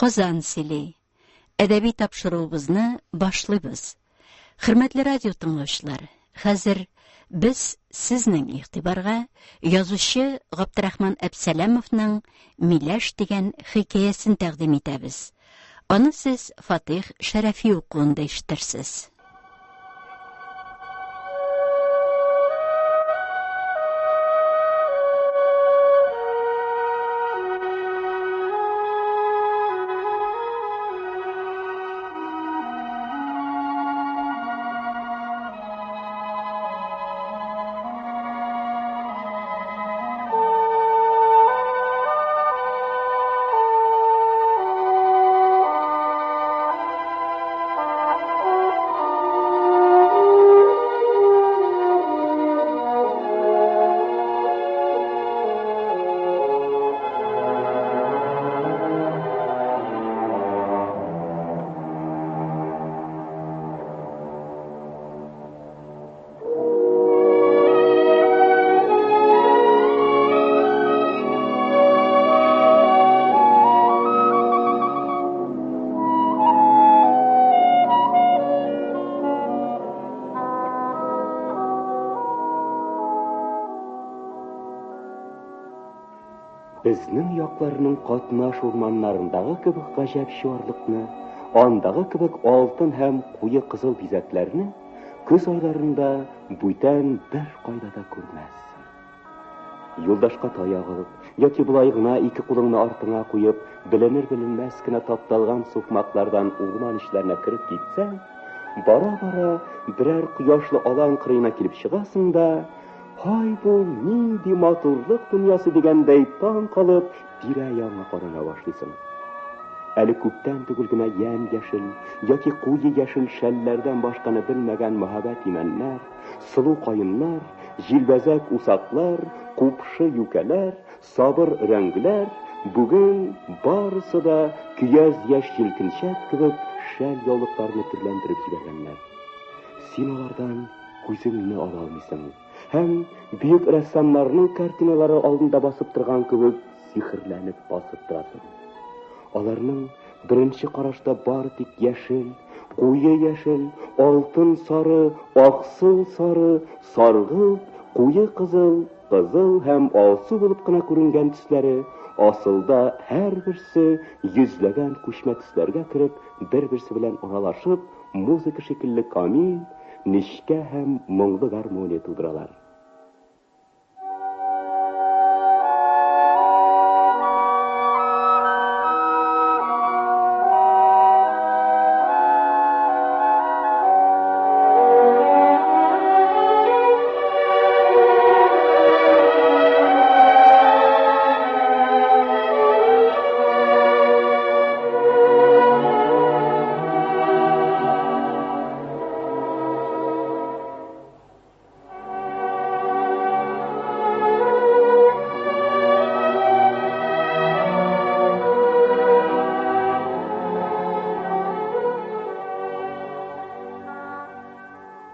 Казан сөйли. Әдәби тапшыруыбызны башлыйбыз. Хөрмәтле радио тыңлаучылар, хәзер без сезнең игътибарга язучы Габдрахман Әпсәләмовның Миләш дигән хикәясен тәкъдим итәбез. Аны сез Фатих Шәрәфи укуында ишетерсез. Безнең якларның катнаш урманнарындагы кебек гаҗәп чуарлыкны, андагы кебек алтын һәм куе кызыл бизәкләрне көз айларында бүтән беркайда да күрмәссең. Юлдашка таяк алып, яки болай гына ике кулыңны артыңа куеп, беленер-беленмәс кенә тапталган сукмаклардан урман эчләренә кереп китсәң, бара-бара берәр кояшлы алан кырыена килеп чыгасың да, һай бу нинди матурлык дөньясы дигәндәй таң калып, тирә-ягыңа карана башлыйсың. Әле күптән түгел генә ямь-яшел яки куе яшел шәлләрдән башканы белмәгән мәһабәт имәннәр, сылу каеннар, җилбәзәк усаклар, купшы юкәләр, сабыр өрәңгеләр бүген барысы да көяз яшь җилкенчәк кебек шәл яулыкларны төрләндереп җибәргәннәр. Син алардан күзеңне ала алмыйсың һәм бөек рәссамнарның картиналары алдында басып торган кебек сихерләнеп басып торасың. Аларның беренче карашта бары тик яшел, куе яшел, алтын сары, аксыл сары, саргылт, куе кызыл, кызыл һәм алсу булып кына күренгән төсләре асылда һәрберсе йөзләгән күчмә төсләргә кереп, бер-берсе белән аралашып, музыка шикелле камил, нечкә һәм моңлы гармония тудыралар.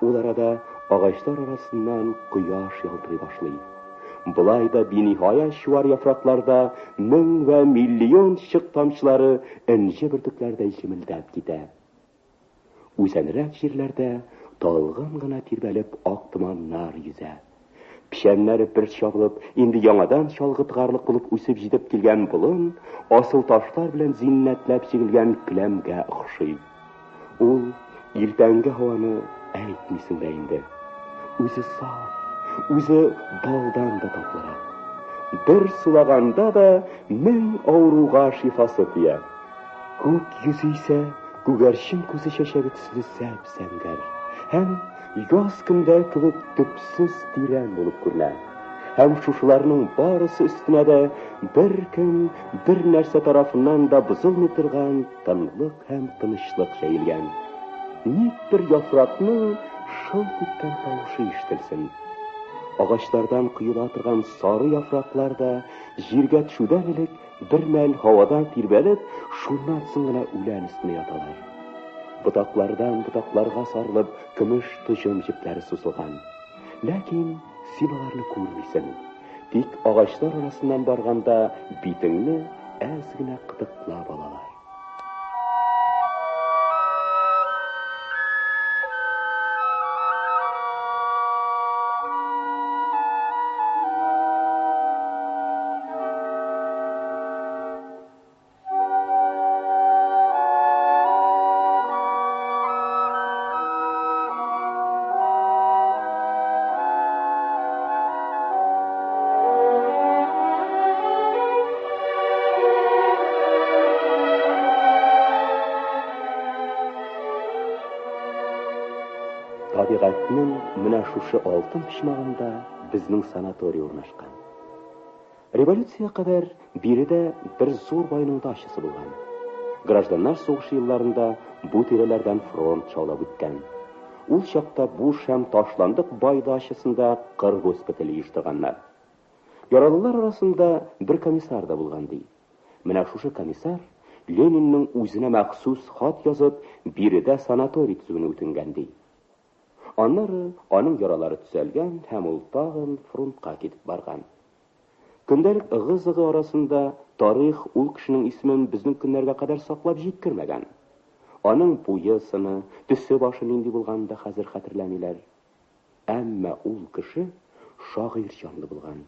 Ул арада агачлар арасыннан кояш ялтырый башлый. Болай да биниһая чуар яфракларда мең вә миллион чык тамчылары энҗе бөртекләрдәй җемелдәп китә. Үзәнрәк җирләрдә талгын гына тирбәлеп ак томаннар йөзә. Печәннәре бер чабылып, инде яңадан чалгы тыгарлык булып үсеп җитеп килгән болын асыл ташлар белән зиннәтләп чигелгән келәмгә охшый. Ул иртәнге һаваны әйтмисең дә инде. Үзе саф, үзе балдан да татлырак. Бер сулаганда да мең авыруга шифасы тия. Күк йөзе исә күгәрчен күзе чәчәге төсле сәп-сәңгәр һәм яз көндә кебек төпсез тирән булып күренә. Һәм шушыларның барысы өстенә дә беркем, бер нәрсә тарафыннан да бозылмый торган тынлык һәм тынычлык җәелгән. Ник бер яфракның шылт иткән тавышы ишетелсен. Агачлардан коела торган сары яфраклар да җиргә төшүдән элек Бер мәл һавада тирбәлеп, шуннан соң гына үлән өстенә яталар. Ботаклардан ботакларга сарылып, көмеш тоҗым җепләре сузылган. Ләкин син аларны күрмисең. Тик агачлар арасыннан барганда битеңне әз генә кытыклап алалар. Табигатьнең менә шушы алтын почмагында безнең санаторий урнашкан. Революциягә кадәр биредә бер зур байның дачасы булган. Гражданнар сугышы елларында бу тирәләрдән фронт шаулап үткән. Ул чакта буш һәм ташландык бай дачасында кыр госпитале оештырганнар. Яралылар арасында бер комиссар да булган ди. Менә шушы комиссар Ленинның үзенә махсус хат язып, биредә санаторий төзүне үтенгән ди. Аннары аның яралары төзәлгән һәм ул тагын фронтка китеп барган. Көндәлек ыгы-зыгы арасында тарих ул кешенең исемен безнең көннәргә кадәр саклап җиткермәгән. Аның буе-сыны, төсе-башы нинди булганын да хәзер хәтерләмиләр. Әмма ул кеше шагыйрь җанлы булган,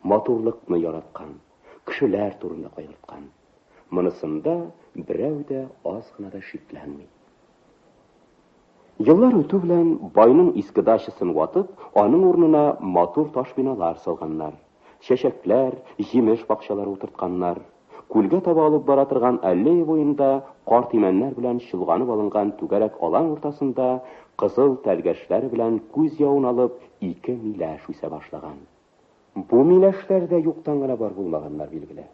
матурлыкны яраткан, кешеләр турында кайгырткан. Монысында берәү дә аз гына да шикләнми. Еллар үтү белән байның иске дачасын ватып, аның урынына матур таш биналар салганнар. Чәчәкләр, җимеш бакчалары утыртканнар. Күлгә таба алып бара торган аллея буенда карт имәннәр белән чолганып алынган түгәрәк алан уртасында кызыл тәлгәшләре белән күз явын алып ике миләш үсә башлаган. Бу миләшләр дә юктан гына бар булмаганнар, билгеле.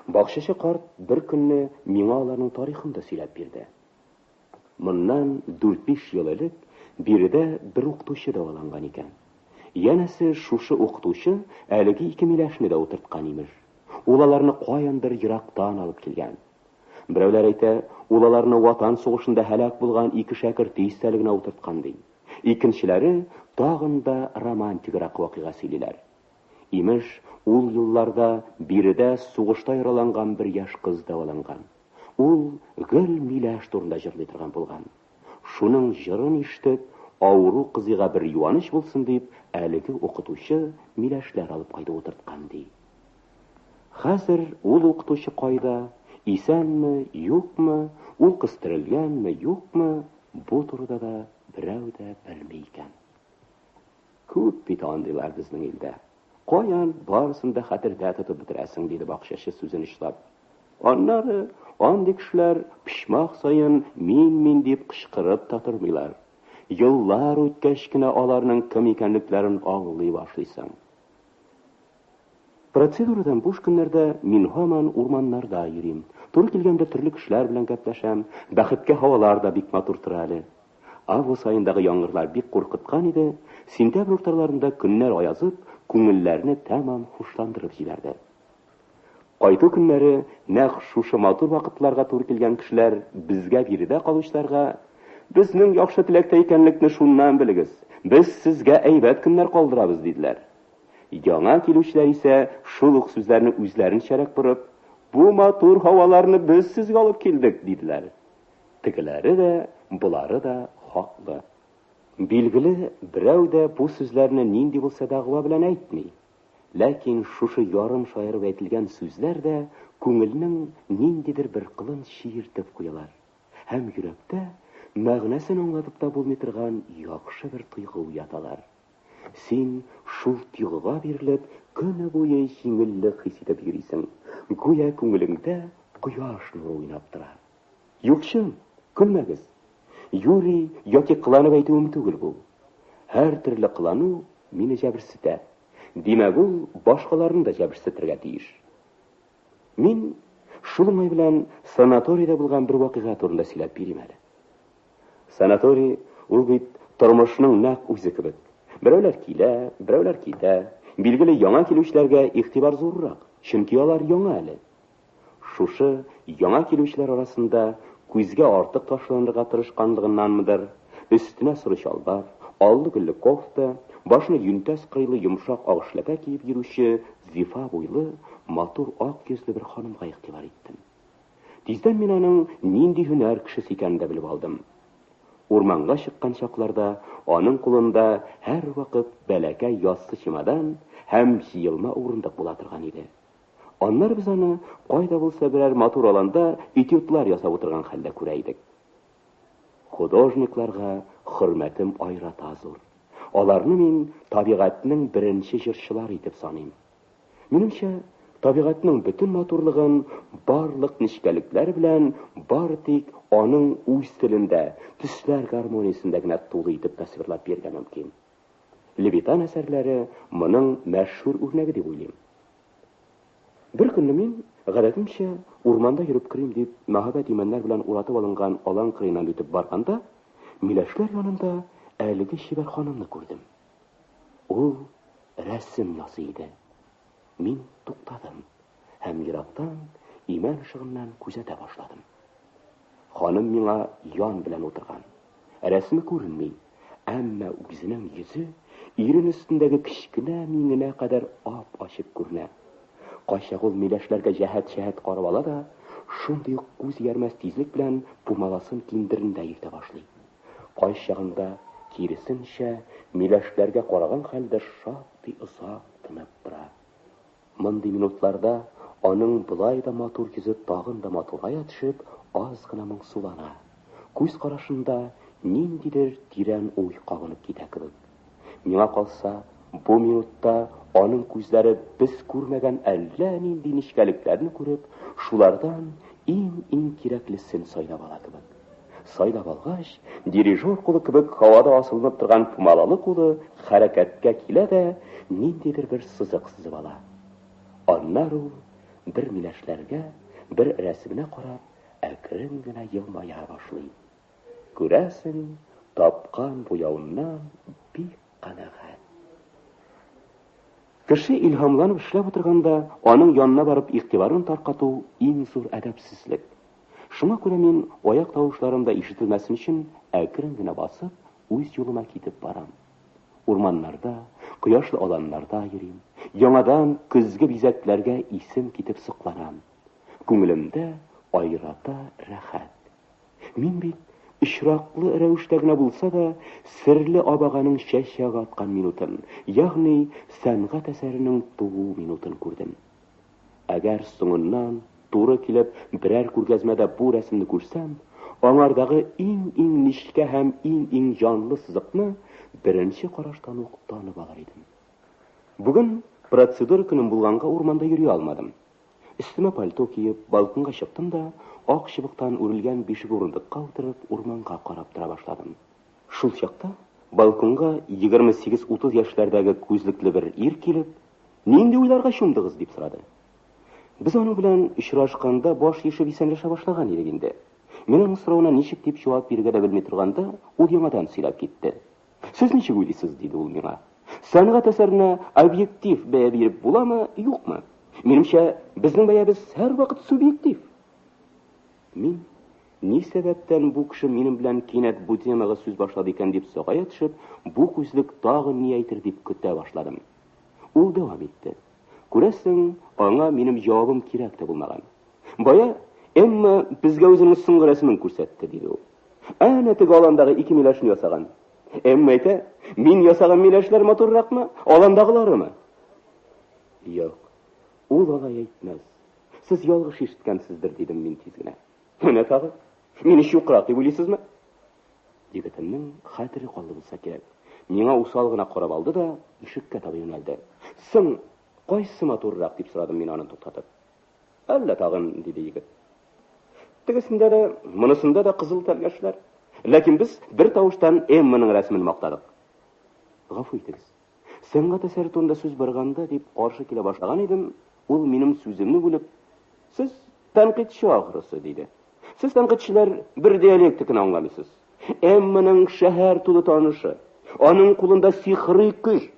Бакчачы карт бер көнне миңа аларның тарихын да сөйләп бирде. Моннан дүрт-биш ел элек биредә бер укытучы дәваланган икән. Янәсе, шушы укытучы әлеге ике миләшне дә утырткан, имеш. Ул аларны каяндыр ерактан алып килгән. Берәүләр әйтә, ул аларны Ватан сугышында һәлак булган ике шәкерте истәлегенә утырткан, ди. Икенчеләре тагын да романтиграк вакыйга сөйлиләр. Имеш, ул елларда биредә сугышта яраланган бер яшь кыз дәваланган. Ул гел миләш турында җырлый торган булган. Шуның җырын ишетеп, авыру кызыйга бер юаныч булсын дип, әлеге укытучы миләшләр алып кайтып утырткан, ди. Хәзер ул укытучы кайда, исәнме, юкмы, ул кыз терелгәнме, юкмы, бу турыда да берәү дә белми икән. Күп бит андыйлар безнең илдә. Каян барысын да хәтердә тотып бетерәсең, диде бакчачы сүзен очлап. Аннары андый кешеләр почмак саен мин-мин дип кычкырып та тормыйлар. Еллар үткәч кенә аларның кем икәнлекләрен аңлый башлыйсың. Процедурадан буш көннәрдә мин һаман урманнарда йөрим. Туры килгәндә төрле кешеләр белән гәпләшәм. Бәхеткә һавалар да бик матур тора әле. Август аендагы яңгырлар бик куркыткан иде, сентябрь урталарында көннәр аязып, күңелләрне тәмам хушландырып җибәрде. Кайту көннәре нәкъ шушы матур вакытларга туры килгән кешеләр безгә биредә калучыларга Безнең яхшы теләктә икәнлекне шуннан белегез. Без сезгә әйбәт көннәр калдырабыз, диделәр. Яңа килүчеләр исә шул ук сүзләрне үзләренчәрәк борып, Бу матур һаваларны без сезгә алып килдек, диделәр. Тегеләре дә, болары да хаклы. Билгеле, берәү дә бу сүзләрне нинди булса дәгъва белән әйтми. Ләкин шушы ярым шаярып әйтелгән сүзләр дә күңелнең ниндидер бер кылын чиертеп куялар һәм йөрәктә мәгънәсен аңлатып та булмый торган яхшы бер тойгы уяталар. Син шул тойгыга бирелеп, көне буе җиңеллек хис итеп йөрисең, гүя күңелеңдә кояш нуры уйнап тора. Юк чын, көлмәгез. Юри яки кыланып әйтүем түгел бу. Һәр төрле кылану мине җәберсетә. Димәк, ул башкаларны да җәберсетергә тиеш. Мин шул уңай белән санаторийда булган бер вакыйга турында сөйләп бирим әле. Санаторий ул бит тормышның нәкъ үзе кебек. Берәүләр килә, берәүләр китә. Билгеле, яңа килүчеләргә игътибар зуррак, чөнки алар яңа әле. Шушы яңа килүчеләр арасында күзгә артык ташланырга тырышканлыгыннанмыдыр, өстенә соры чалбар, аллы-гөлле кофта, башына йөнтәс кырыйлы йомшак ак эшләпә киеп йөрүче зифа буйлы, матур ак йөзле бер ханымга игътибар иттем. Тиздән мин аның нинди һөнәр кешесе икәнен дә белеп алдым. Урманга чыккан чакларда аның кулында һәрвакыт бәләкәй яссы чемодан һәм җыелма урындык була торган иде. Аннары без аны кайда булса берәр матур аланда этюдлар ясап утырган хәлдә күрә идек. Художникларга хөрмәтем аерата зур. Аларны мин табигатьнең беренче җырчылары итеп саныйм. Минемчә, Табигатьнең бөтен матурлыгын барлык нечкәлекләре белән бары тик аның үз телендә, төсләр гармониясендә генә тулы итеп тасвирлап бирергә мөмкин. Левитан әсәрләре моның мәшһүр үрнәге дип уйлыйм. Бер көнне мин, гадәтемчә, урманда йөреп керим дип, мәһабәт имәннәр белән уратып алынган алан кырыеннан үтеп барганда, миләшләр янында әлеге чибәр ханымны күрдем. Ул рәсем ясый иде. Мин туктадым һәм ерактан имән ышыгыннан күзәтә башладым. Ханым миңа ян белән утырган. Рәсеме күренми, әмма үзенең йөзе ирен өстендәге кечкенә миңенә кадәр ап-ачык күренә. Кайчак ул миләшләргә җәһәт-җәһәт карап ала да, шундый ук күз иярмәс тизлек белән пумаласын киндерендә йөртә башлый. Кайчагында, киресенчә, миләшләргә караган хәлдә шактый озак тынып тора. Мондый минутларда аның болай да матур йөзе тагын да матурая төшеп, аз гына моңсулана. Күз карашында ниндидер тирән уй кабынып китә кебек. Миңа калса, бу минутта аның күзләре без күрмәгән әллә нинди нечкәлекләрне күреп, шулардан иң-иң кирәклесен сайлап ала кебек. Сайлап алгач, дирижер кулы кебек һавада асылынып торган пумалалы кулы хәрәкәткә килә дә ниндидер бер сызык сызып ала. Аннары ул бер миләшләргә, бер рәсеменә карап, әкрен генә елмая башлый. Күрәсең, тапкан буявыннан бик канәгать. Кеше илһамланып эшләп утырганда, аның янына барып игътибарын таркату иң зур әдәпсезлек. Шуңа күрә мин аяк тавышларым да ишетелмәсен өчен әкрен генә басып, үз юлыма китеп барам. Урманнарда, кояшлы аланнарда йөрим, яңадан көзге бизәкләргә исем китеп сокланам. Күңелемдә аерата рәхәт. Мин бит очраклы рәвештә генә булса да серле абаганың чәчәк аткан минутын, ягъни сәнгать әсәренең туу минутын күрдем. Әгәр соңыннан туры килеп берәр күргәзмәдә бу рәсемне күрсәм, аңардагы иң-иң нечкә һәм иң-иң җанлы сызыкны беренче караштан ук танып алыр идем. Бүген процедура көнем булганга урманда йөри алмадым. Өстемә пальто киеп, балконга чыктым да, ак чыбыктан үрелгән бишек урындыкка утырып, урманга карап тора башладым. Шул чакта балконга 28-30 яшьләрдәге күзлекле бер ир килеп, "Нинди уйларга чумдыгыз?" дип сорады. Без аның белән очрашканда баш ишеп исәнләшә башлаган идек инде. Мин аның соравына ничек дип җавап бирергә дә белми торганда, ул яңадан сөйләп китте. Сез ничек уйлыйсыз, диде ул миңа. Сәнгать әсәренә объектив бәя биреп буламы, юкмы? Минемчә, безнең бәябез һәрвакыт субъектив. Мин ни сәбәптән бу кеше минем белән кинәт бу темага сүз башлады икән дип сагая төшеп, бу күзлек тагын ни әйтер дип көтә башладым. Ул дәвам итте. Күрәсең, аңа минем җавабым кирәк тә булмаган. Бая Эмма безгә үзенең соңгы рәсемен күрсәтте, диде ул. Әнә теге аландагы ике миләшне ясаган. Эмма әйтә, мин ясаган миләшләр матурракмы, аландагыларымы? Юк, ул алай әйтмәс. Сез ялгыш ишеткәнсездер, дидем мин тиз генә. Менә тагы. Мине чукрак дип уйлыйсызмы? Егетемнең хәтере калды булса кирәк. Миңа усал гына карап алды да ишеккә таба юнәлде. Соң, кайсы матуррак дип сорадым мин аны туктатып. Әллә тагын, диде егет. Тегесендә дә, монысында да кызыл тәлгәшләр. Ләкин без бер тавыштан Эмманың рәсемен мактадык. Гафу итегез. Сәнгать әсәре турында сүз барганда дип каршы килә башлаган идем, ул минем сүземне бүлеп, "Сез тәнкыйтьче ахрысы", диде. Сез тәнкыйтьчеләр бер диалектиканы аңламыйсыз. Эмманың шәһәр тулы танышы, аның кулында сихри көч.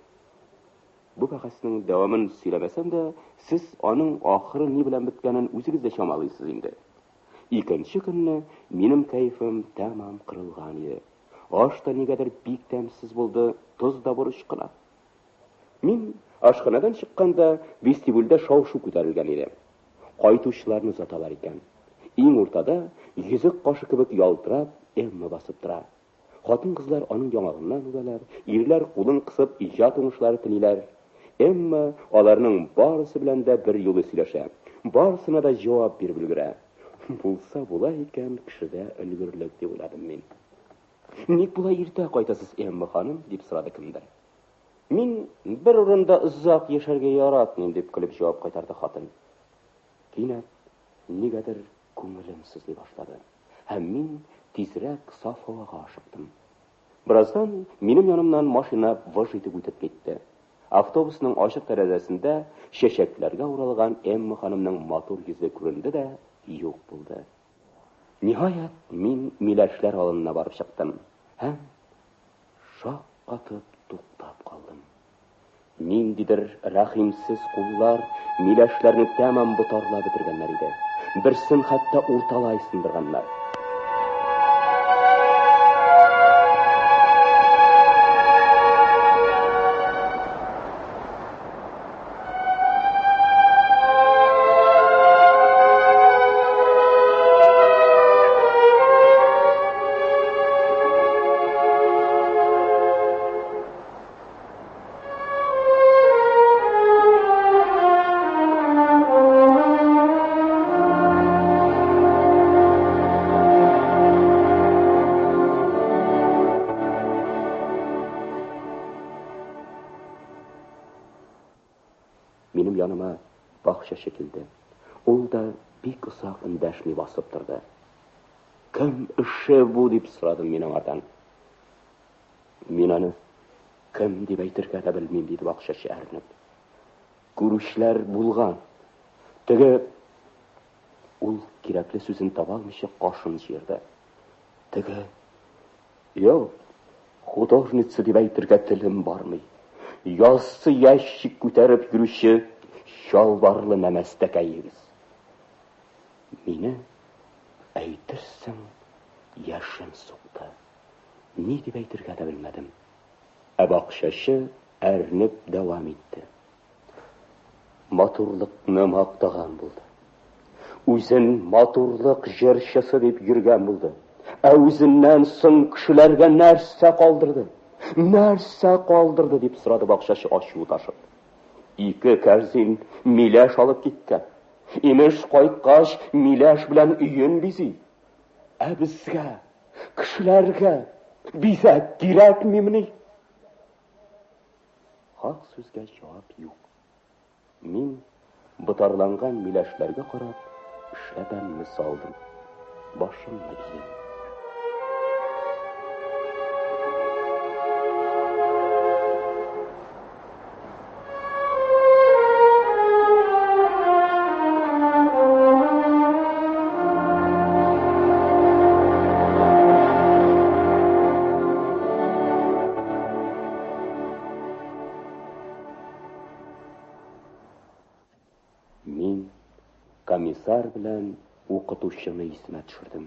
Бу бәхәснең дәвамын сөйләмәсәм дә, сез аның ахыры ни белән беткәнен үзегез дә чамалыйсыз инде. Икенче көнне минем кәефем тәмам кырылган иде. Аш та нигәдер бик тәмсез булды, тоз да борыч кына. Мин ашханәдән чыкканда вестибюльдә шау-шу күтәрелгән иде. Кайтучыларны озаталар икән. Иң уртада йөзек кашы кебек ялтырап Эмма басып тора. Хатын-кызлар аның яңагыннан үбәләр, ирләр кулын кысып иҗат уңышлары телиләр. Эмма аларның барысы белән дә бер юлы сөйләшә, барысына да җавап биреп өлгерә. Булса була икән кешедә өлгерлек дип уйладым мин. Ник болай иртә кайтасыз, Эмма ханым? дип сорады кемдер. Мин бер урында озак яшәргә яратмыйм, дип көлеп җавап кайтарды хатын. Кинәт нигәдер күңелем сызлый башлады, һәм мин тизрәк саф һавага ашыктым. Бераздан минем янымнан машина выж итеп үтеп китте. Автобусның ачык тәрәзәсендә чәчәкләргә уралган Эмма ханымның матур йөзе күренде дә юк булды. Ниһаять, мин миләшләр аланына барып чыктым һәм шаккатып туктап калдым. Ниндидер рәхимсез куллар миләшләрне тәмам ботарлап бетергәннәр иде. Берсен хәтта урталай сындырганнар. Минем яныма бакчачы килде. Ул да бик озак эндәшми басып торды. Кем эше бу дип сорадым мин аңардан. Мин аны кем дип әйтергә дә белмим, диде бакчачы әрнеп. Күрүчеләр булган. Теге ул кирәкле сүзен таба алмыйча кашын җыерды. Теге Юк, художница дип әйтергә телем бармый. Яссы ящик күтәреп йөрүче чалбарлы нәмәстәкәегез. Мине әйтерсең яшен сукты. Ни дип әйтергә дә белмәдем. Ә бакчачы әрнеп дәвам итте. Матурлыкны мактаган булды. Үзен матурлык җырчысы дип йөргән булды. Ә үзеннән соң кешеләргә нәрсә калдырды? Нәрсә калдырды дип сорады бакчачы ачуы ташып. Ике кәрзин миләш алып киткән. Имеш, кайткач, миләш белән өен бизи. Ә безгә, кешеләргә бизәк кирәкмимени? Хак сүзгә җавап юк. Мин ботарланган миләшләргә карап, эшләпәмне салдым. Башымны идем. Мин комиссар белән укытучыны исемә төшердем.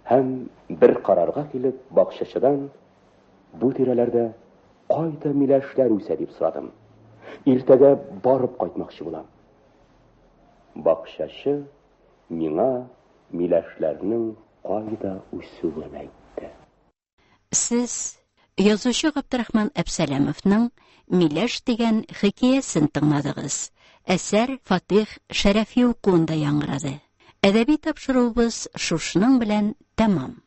Һәм бер карарга килеп, бакчачыдан бу тирәләрдә кайда миләшләр үсә дип сорадым. Иртәгә барып кайтмакчы булам. Бакчачы миңа миләшләрнең кайда үсүен әйтте. Сез язучы Габдрахман Әпсәләмовның Миләш дигән хикәясен тыңладыгыз. Әсәр Фатих Шәрәфи укуында яңгырады. Әдәби тапшыруыбыз шушының белән тәмам.